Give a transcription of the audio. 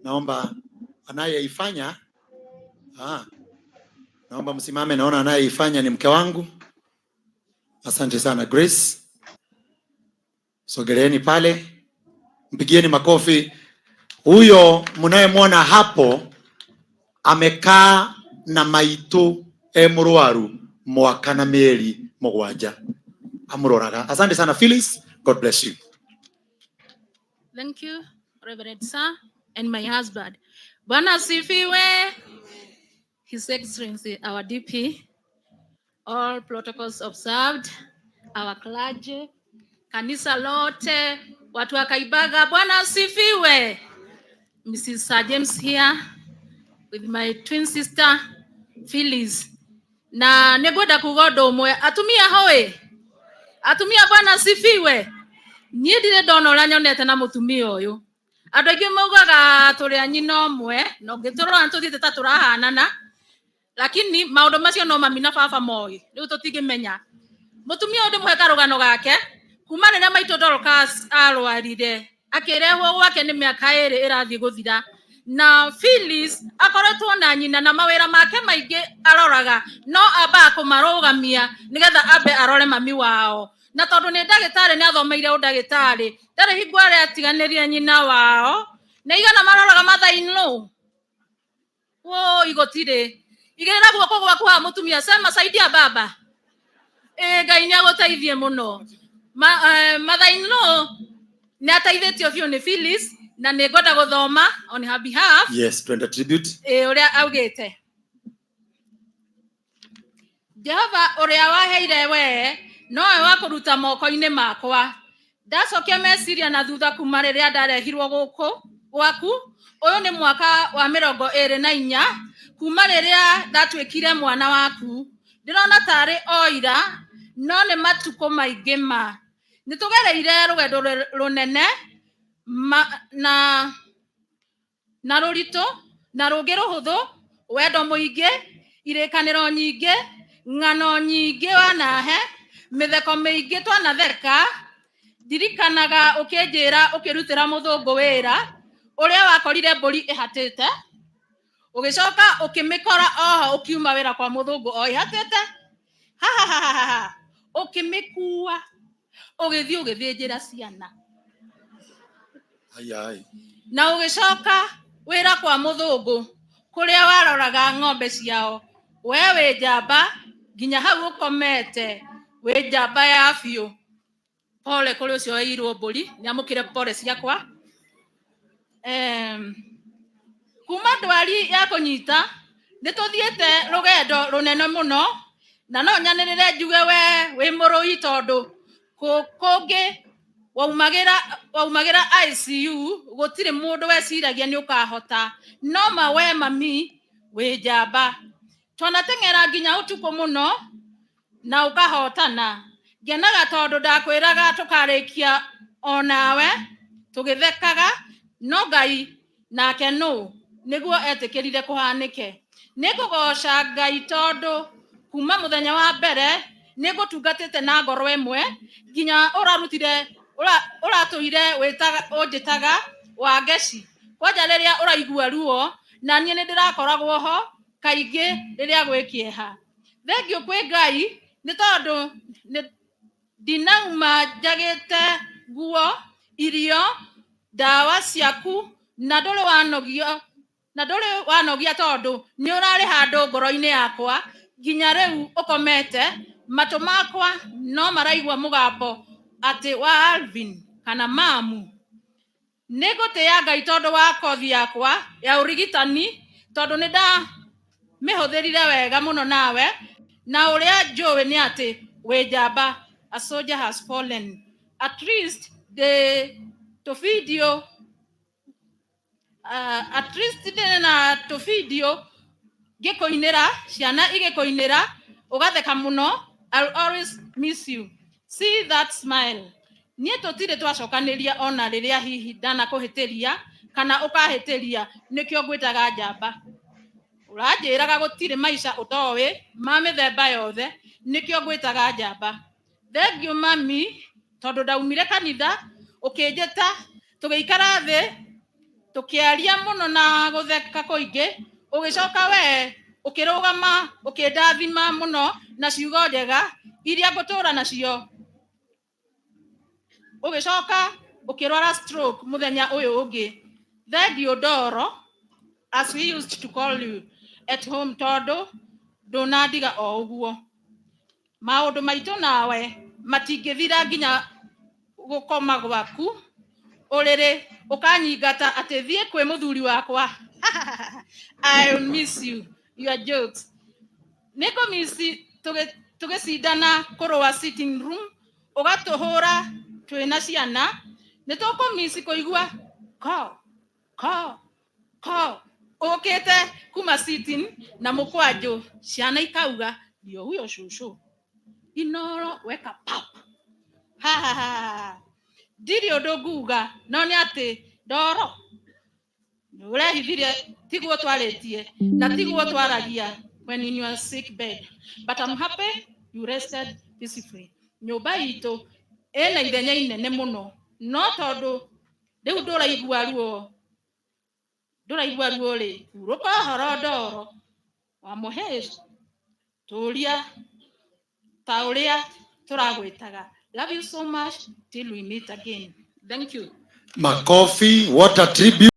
Naomba anayeifanya, naomba msimame, naona anayeifanya ni mke wangu. Asante sana Grace. Sogeleeni pale, mpigieni makofi. Huyo mnayemwona hapo amekaa na maitu e murwaru mwaka na mieri mugwanja amuroraga. Asante sana Phyllis, God bless you. Thank you, Reverend Sir, and my husband. Bwana asifiwe. His Excellency, our DP, all protocols observed, our clergy, kanisa lote, watu wa Kaibaga, Bwana asifiwe. Mrs. Sir James here with my twin sister Phyllis. Na nĩngwenda kuga ũndũ ũmwe, atumia hoe, atumia, Bwana asifiwe. Niĩ ndirĩ ndona ũrĩa nyonete na mũtumia ũyũ. Andũ aingĩ maugaga tũrĩ a nyina ũmwe, na ũngĩtũrora nĩtũthiĩte ta tũrahanana, lakini maũndũ macio no mami na baba moĩ, rĩu tũtingĩmenya. Mũtumia ũyũ ndĩmũhe karũgano gake, kuma rĩrĩa maitũ Dorcas arwarire, akĩrehwo gwake nĩ mĩaka 2 ĩrathiĩ gũthira. Na Phyllis akoretwo na nyina na mawĩra make maingĩ aroraga, no ambaga kũmarũgamia nĩgetha ambe arore mami wao. Na tondũ nĩ ndagĩtarĩ, nĩ athomeire ũndagĩtarĩ, ndarĩ hingo arĩa atiganĩrie nyina wao. Nĩ igana maroraga mother-in-law? Woi, gũtirĩ. Igĩrĩra guoko gwaku haha mũtumia, sema saidia baba. Ĩ Ngai nĩ agũteithie mũno. Mother-in-law nĩ ateithĩtio biũ nĩ Phyllis na nĩ ngwenda gũthoma on her behalf. Yes, twende tribute. Ĩ ũrĩa augĩte. Jehova ũrĩa waheire wee nowe wa kũruta moko-inĩ makwa. Ndacokia meciria na thutha kuma rĩrĩa ndarehirwo gũkũ gwaku, ũyũ nĩ mwaka wa 24 kuma rĩrĩa ndatuĩkire mwana waku. Ndĩrona tarĩ o ira, no nĩ matukũ maingĩ ma. Nĩ tũgereire rũgendo rũnene na rũritũ na rũngĩ rũhũthũ, wendo mũingĩ, irĩkanĩro nyingĩ, ng'ano nyingĩ wanahe, mĩtheko mĩingĩ twanatheka. Ndirikanaga ũkĩnjĩra ũkĩrutĩra mũthũngũ wĩra ũrĩa wakorire mbũri ĩhatĩte, ũgĩcoka ũkĩmĩkora oho ũkiuma wĩra kwa mũthũngũ o ĩhatĩte, hahahaha, ũkĩmĩkua ũgĩthiĩ ũgĩthĩnjĩra ciana. Ai, ai. Na ũgĩcoka wĩra kwa mũthũngũ kũrĩa waroraga ng'ombe ciao. We wĩ njamba nginya hau ũkomete, wĩ njamba ya biũ. Pole kũrĩ ũcio weirwo mbũri, nĩamũkĩre pole ciakwa. Kuma ndwari ya kũnyita nĩ tũthiĩte rũgendo rũnene mũno, na no nyanĩrĩre njuge we wĩ mũrũi, tondũ kũngĩ waumagĩra ICU gũtirĩ mũndũ weciragia nĩ ũkahota, no ma we mami wĩ njamba. Twanateng'era nginya ũtukũ mũno na ũkahotana. Ngenaga tondũ ndakwĩraga tũkarĩkia onawe tũgĩthekaga, no Ngai nake nũ nĩguo etĩkĩrire kũhanĩke. Nĩ ngũgoca Ngai tondũ kuma mũthenya wa mbere nĩ ngũtungatĩte na ngoro ĩmwe nginya ũrarutire ũratũire ũnjĩtaga Wangeci. Kwanja rĩrĩa ũraigua ruo, na niĩ nĩ ndĩrakoragwo ho kaingĩ rĩrĩa gwĩ kĩeha. Thengiũ kwĩ Ngai nĩ tondũ ndinauma njagĩte nguo, irio, ndawa ciaku, na ndũrĩ wanogia tondũ nĩ ũrarĩ handũ ngoro-inĩ yakwa nginya rĩu ũkomete. Matũ makwa no maraigua mũgambo atĩ wa Alvin kana mamu. Nĩ ngũtĩĩa Ngai tondũ wa kothi yakwa ya ũrigitani, tondũ nĩ ndamĩhũthĩrire wega mũno nawe, na ũrĩa njũĩ nĩ atĩ wĩ njamba. A soldier has fallen. At least ndĩ tũbindio, at least ndĩ na tũbindio ngĩkũinĩra, ciana igĩkũinĩra, ũgatheka mũno. I'll always miss you, see that smile. Niĩ tũtirĩ twacokanĩria ona rĩrĩa hihi ndanakũhĩtĩria kana ũkahĩtĩria, nĩkĩo ngwĩtaga njamba. Ũranjĩraga gũtirĩ maica ũtoĩ ma mĩthemba yothe, nĩkĩo ngwĩtaga njamba. Thengiũ mami, tondũ ndaumire kanitha ũkĩnjĩta tũgĩikara thĩ. Tũkĩaria mũno na gũtheka kũingĩ. Ũgĩcoka we ũkĩrũgama, ũkĩndathima mũno na ciugo njega iria ngũtũra nacio. Ũgĩcoka ũkĩrwara stroke mũthenya ũyũ ũngĩ. Thengiũ Ndoro, as we used to call you at home, tondũ ndũnandiga o ũguo. Maũndũ maitũ nawe matingĩthira nginya gũkoma gwaku ũrĩrĩ ũkanyingata atĩ thiĩ kwĩ mũthuri wakwa. I will miss you, your jokes. Nĩngũmici tũgĩcindana kũrũa sitting room, ũgatũhũra twĩna ciana. Nĩtũkũmici kũigua ko ko ko ũkĩte kuma sitting na mũkwanjũ, ciana ikauga, "Ndio huyo shushu." Inoro weka pap. Ha ha ha ha. Ndirĩ ũndũ nguga, no nĩ atĩ Ndoro nĩ ũrehithirie. Tiguo twarĩtie na tiguo twaragia when in your sick bed, but I'm happy you rested peacefully. Nyũmba itũ ĩna ithenya inene mũno, no tondũ rĩu ndũraigua ruo, ndũraigua ruo rĩ, hurũka ũhoro. Ndoro wa mũhĩri, tũria ta ũrĩa tũragwĩtaga. Love you so much till we meet again. Thank you. Makofi, what a tribute.